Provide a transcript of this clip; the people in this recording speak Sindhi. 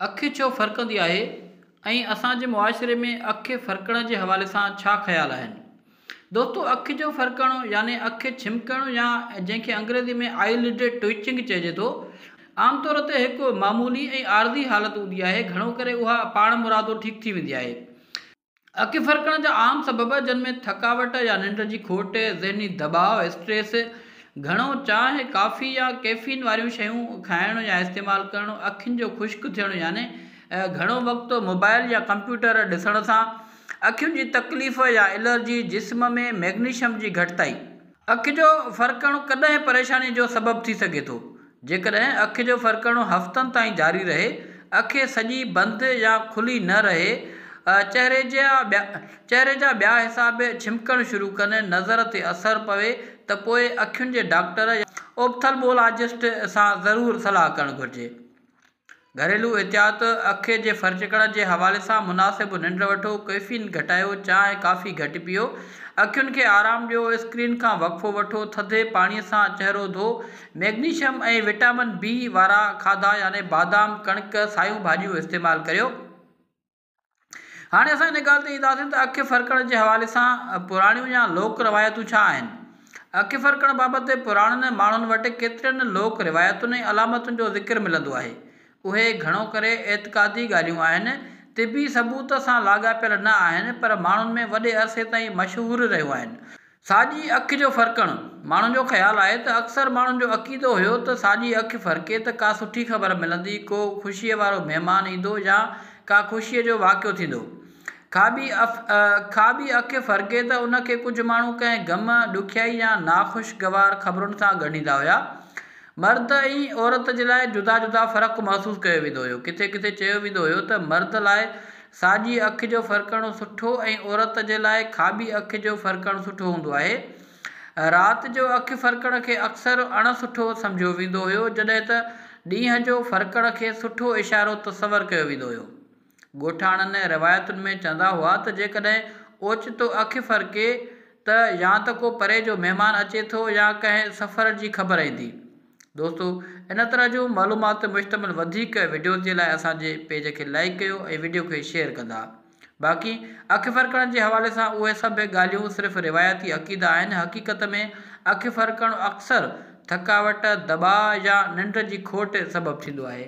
اک ڇو ڦرڪندي آهي ۽ اسان جي معاشري ۾ اک ڦرڪڻ جي حوالي سان ڇا خيال آهن؟ دوستو اک جو ڦرڪڻ يعني اک ڇمڪڻ يا جنهن کي انگريزي ۾ آئي لڊ ٽوئچنگ چئجي ٿو عام طور تي هڪ معمولي ۽ عارضي حالت هوندي آهي گهڻو ڪري اها پاڻمرادو ٺيڪ ٿي ويندي آهي. اک ڦرڪڻ جا عام سبب جن ۾ ٿڪاوٽ يا ننڊ جي کوٽ، ذهني دٻاء، اسٽريس، گهڻو چانهه، ڪافي يا ڪيفين واريون شيون کائڻ يا استعمال ڪرڻ، اکين جو خشڪ ٿيڻ يعني گهڻو وقت موبائل يا ڪمپيوٽر ڏسڻ سان، اکين جي تڪليف يا الرجي، جسم ۾ ميگنيشم جي گهٽتائي. اک جو ڦرڪڻ ڪڏهن پريشاني جو سبب ٿي سگهي ٿو. جيڪڏهن اک جو ڦرڪڻ هفتن تائين جاري رهي، اک سڄي بند يا کلي نه رهي، چهري چهري جا ٻيا حصا به ڇمڪڻ شروع ڪن، نظر تي اثر پوي ته پوء اکين جي ڊاڪٽر يا اوپٿلمولاجسٽ سان ضرور صلاح ڪرڻ گهرجي. گهريلو احتياط، اک جي ڦرڪڻ جي حوالي سان مناسب ننڊ وٺو، ڪيفين گهٽايو، چانهه ڪافي گهٽ پيئو، اکين کي آرام ڏيو، اسڪرين کان وقفو وٺو، ٿڌي پاڻي سان چهرو ڌو، ميگنيشم ۽ وٽامن بي وارا کاڌا يعني بادام، ڪڻڪ، سايون ڀاڄيون استعمال ڪريو. هاڻي اسان ان ڳالهه تي اينداسين ته اک ڦرڪڻ جي حوالي سان پراڻيون يا لوڪ روايتون ڇا آهن؟ اک ڦرڪڻ بابت پراڻن ماڻهن وٽ ڪيترين لوڪ روايتن ۽ علامتن جو ذڪر ملندو آهي. اهي گهڻو ڪري اعتقادي ڳالهيون آهن، طبي ثبوت سان لاڳاپيل نه آهن، پر ماڻهن ۾ وڏي عرصي تائين مشهور رهيون آهن. ساڄي اک جو ڦرڪڻ، ماڻهن جو خيال آهي ته اڪثر ماڻهن جو عقيدو هيو ته ساڄي اک ڦرڪي ته ڪا سٺي خبر ملندي، ڪو خوشيء وارو مهمان ايندو يا ڪا خوشيء جو واقعو ٿيندو. کاٻي کاٻي اک ڦرڪي ته ان کي ڪجهه ماڻهو ڪنهن غم، ڏکيائي يا ناخوشگوار خبرن سان ڳنڍيندا هيا. مرد ۽ عورت جي لاء جدا جدا فرق محسوس ڪيو ويندو هيو. ڪٿي ڪٿي چيو ويندو هيو ته مرد لاء ساڄي اک جو ڦرڪڻ سٺو ۽ عورت جي لاء کاٻي اک جو ڦرڪڻ سٺو هوندو آهي. رات جو اک ڦرڪڻ کي اڪثر اڻ سٺو سمجهيو ويندو هيو جڏهن ته ڏينهن جو ڦرڪڻ کي سٺو اشارو تصور ڪيو ويندو هيو. ڳوٺاڻن روايتن ۾ چوندا هئا ته جيڪڏهن اوچتو اک ڦرڪي ته يا ته ڪو پري جو مهمان اچي ٿو يا ڪنهن سفر جي خبر ايندي. دوستو ان طرح جون معلومات تي مشتمل وڌيڪ وڊيوز جي لاء اسان جي پيج کي لائيڪ ڪيو ۽ وڊيو کي شيئر ڪندا. باقي اک ڦرڪڻ جي حوالي سان اهي سڀ ڳالهيون صرف روايتي عقيدا آهن حقيقت ۾ اک ڦرڪڻ اڪثر ٿڪاوٽ، دٻاء يا ننڊ جي کوٽ سبب ٿيندو آهي.